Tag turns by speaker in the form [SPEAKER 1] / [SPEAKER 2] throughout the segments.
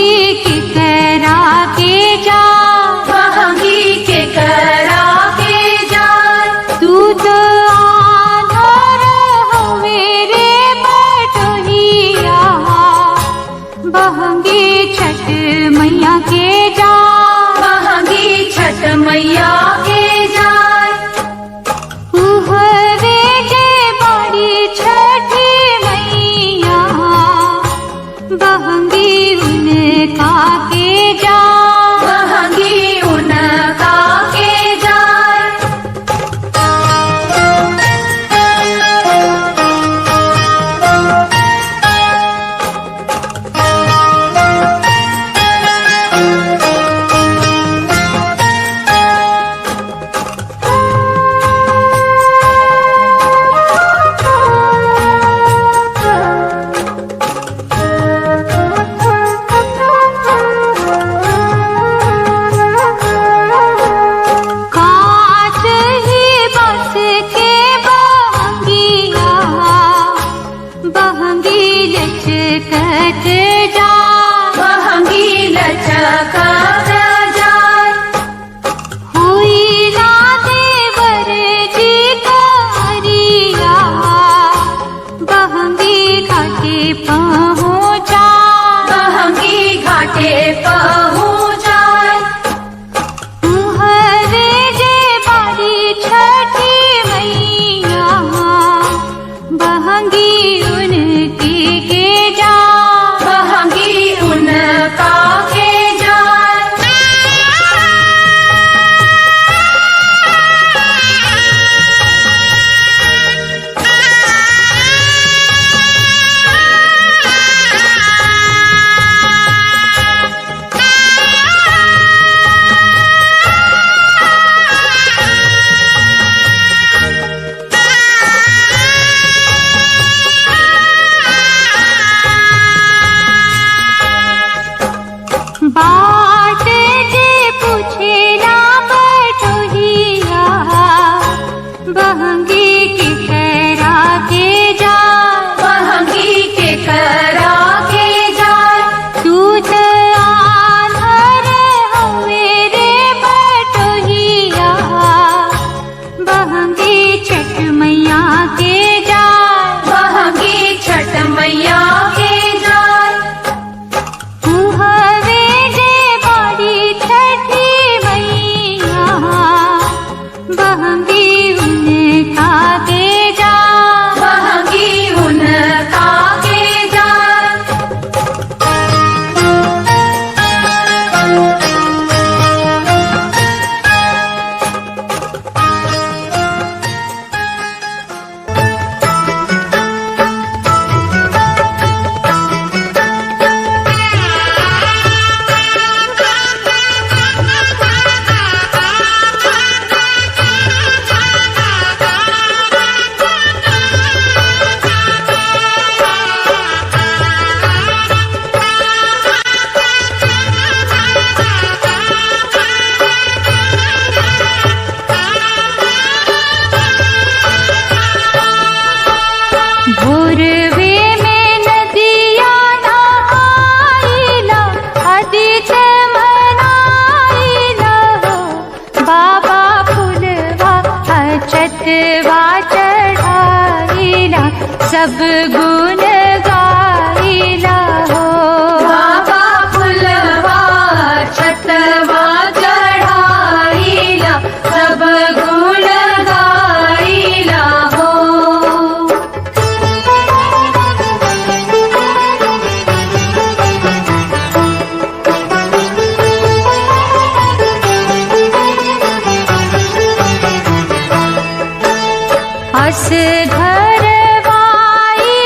[SPEAKER 1] बहंगी के करा के जा,
[SPEAKER 2] बहंगी के करा के जाय।
[SPEAKER 1] तू तो आधार हो मेरे बटोहिया, बहंगी छठ मैया के जा,
[SPEAKER 2] बहंगी छठ मैया के जाय।
[SPEAKER 1] उहवे जे बाड़ी छठी मैया, बहंगी उनका के जा,
[SPEAKER 2] बहंगी उनका के जाय।
[SPEAKER 1] कांच ही बस के बहंगिया, बहंगी लचकत जा,
[SPEAKER 2] बहंगी लचकत जाय।
[SPEAKER 1] हुई ना देवर जी करिया, बहंगी घाटे पहुँचा,
[SPEAKER 2] बहंगी घाटे पहुँचाय।
[SPEAKER 1] हरे जे बारी छठी मैया, बहंगी उनके के जा,
[SPEAKER 2] बहंगी उनका के जाय।
[SPEAKER 1] बाट जे पूछेला बटोहिया, बहंगी के करा के जा,
[SPEAKER 2] बहंगी के करा के जाय।
[SPEAKER 1] तू तो आधार हो मेरे बटोहिया, बहंगी छठ मैया के जा,
[SPEAKER 2] बहंगी छठ मैया के जाय।
[SPEAKER 1] हवे जे बाड़ी छठी मैया, बहंगी उनका के जा,
[SPEAKER 2] बहंगी उनका के जाय।
[SPEAKER 1] भोरवे में नदिया नहाइला, आदित्य मनाइला हो, बाबा फुलवा अछतवा चढ़ाइला, सब गुण गाइला हो।
[SPEAKER 2] बाबा फुलवा छतवा चढ़ाईला, सब गुण गाईला हो।
[SPEAKER 1] अस घरवाई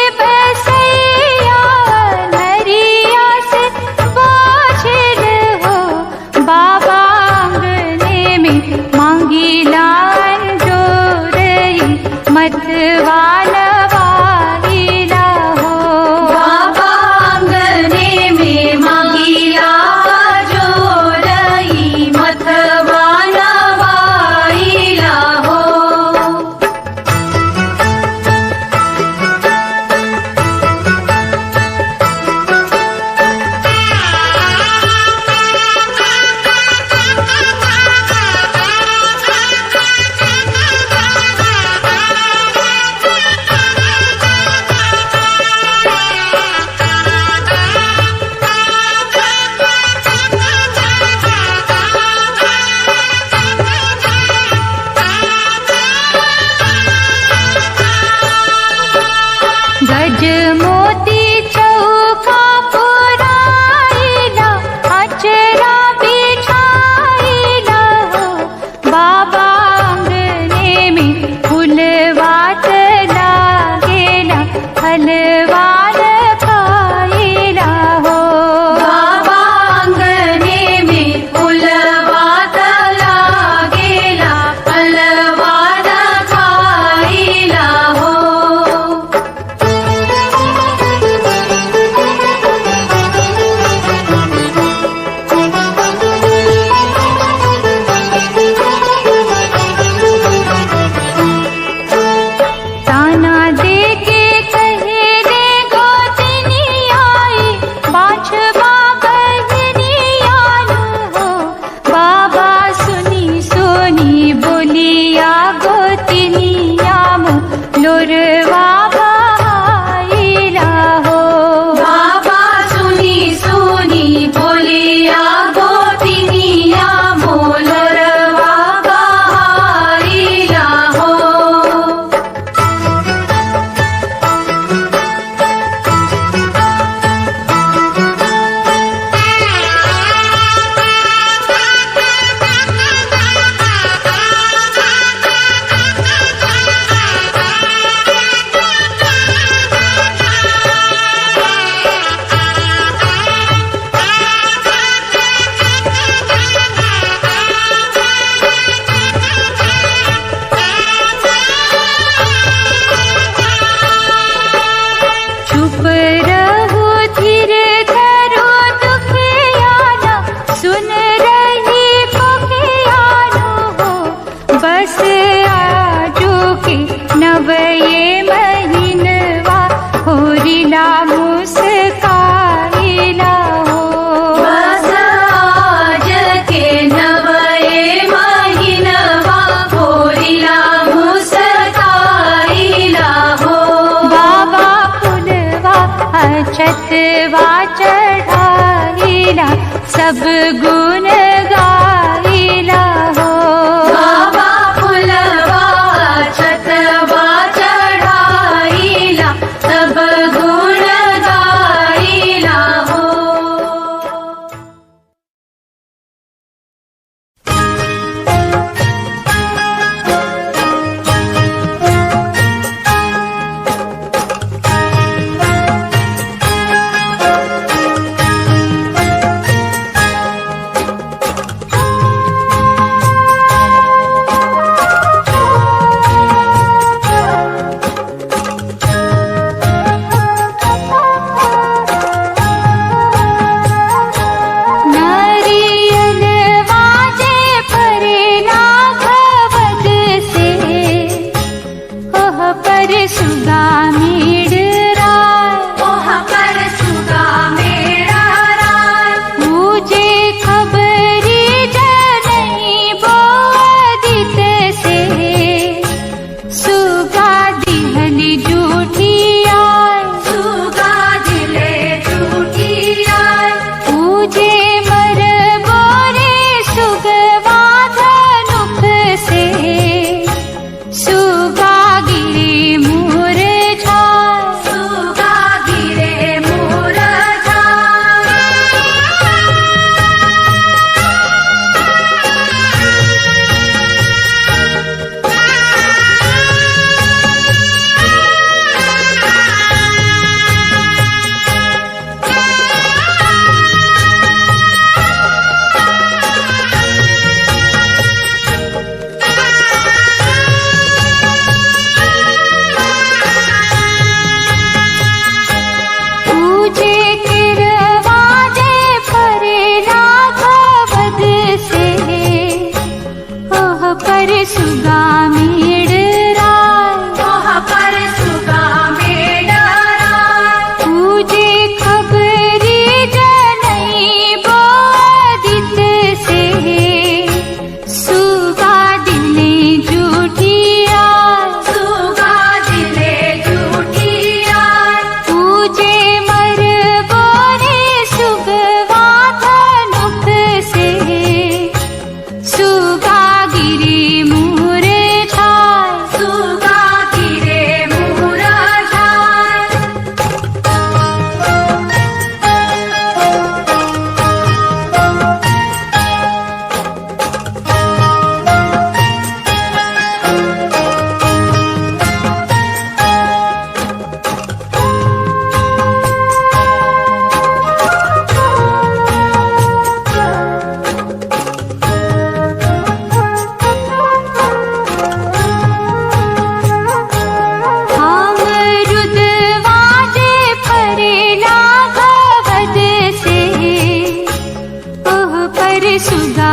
[SPEAKER 1] छतवा चढ़ाइला सब गुण गाइला हो।
[SPEAKER 2] बाबा फुलवा छतवा चढ़ाइला सब गुण गाइला हो।
[SPEAKER 1] नारियल वाजे परे नाघवद से ओह पर सुगा मेड़ राय।
[SPEAKER 2] ओह पर सुगा मेरा राय।
[SPEAKER 1] पूजे खबरी जनई बोदित से सुगा दिहली जूठिया।
[SPEAKER 2] सुगा दिले झूठिया।
[SPEAKER 1] पूजे मर बोरे सुगवा धनुख से सुगा गिरे मोर झाय।
[SPEAKER 2] सुगा गिरे मोर झाय।
[SPEAKER 1] पूजे किरवाजे परे राघवद से ओह पर सुगा मेड़ राय।
[SPEAKER 2] ओह पर सुगा मेरा राय।
[SPEAKER 1] पूजे खबरी जनई बोदित से सुगा दिले जूठिया।
[SPEAKER 2] सुगा दिले झूठिया।
[SPEAKER 1] पूजे मर बोरे सुगवा धनुख से सुगा गिरे मोर झाय।
[SPEAKER 2] सुगा गिरे मोर झाय।
[SPEAKER 1] अमरुद वाजे परे लाघवद से ओह पर सुगा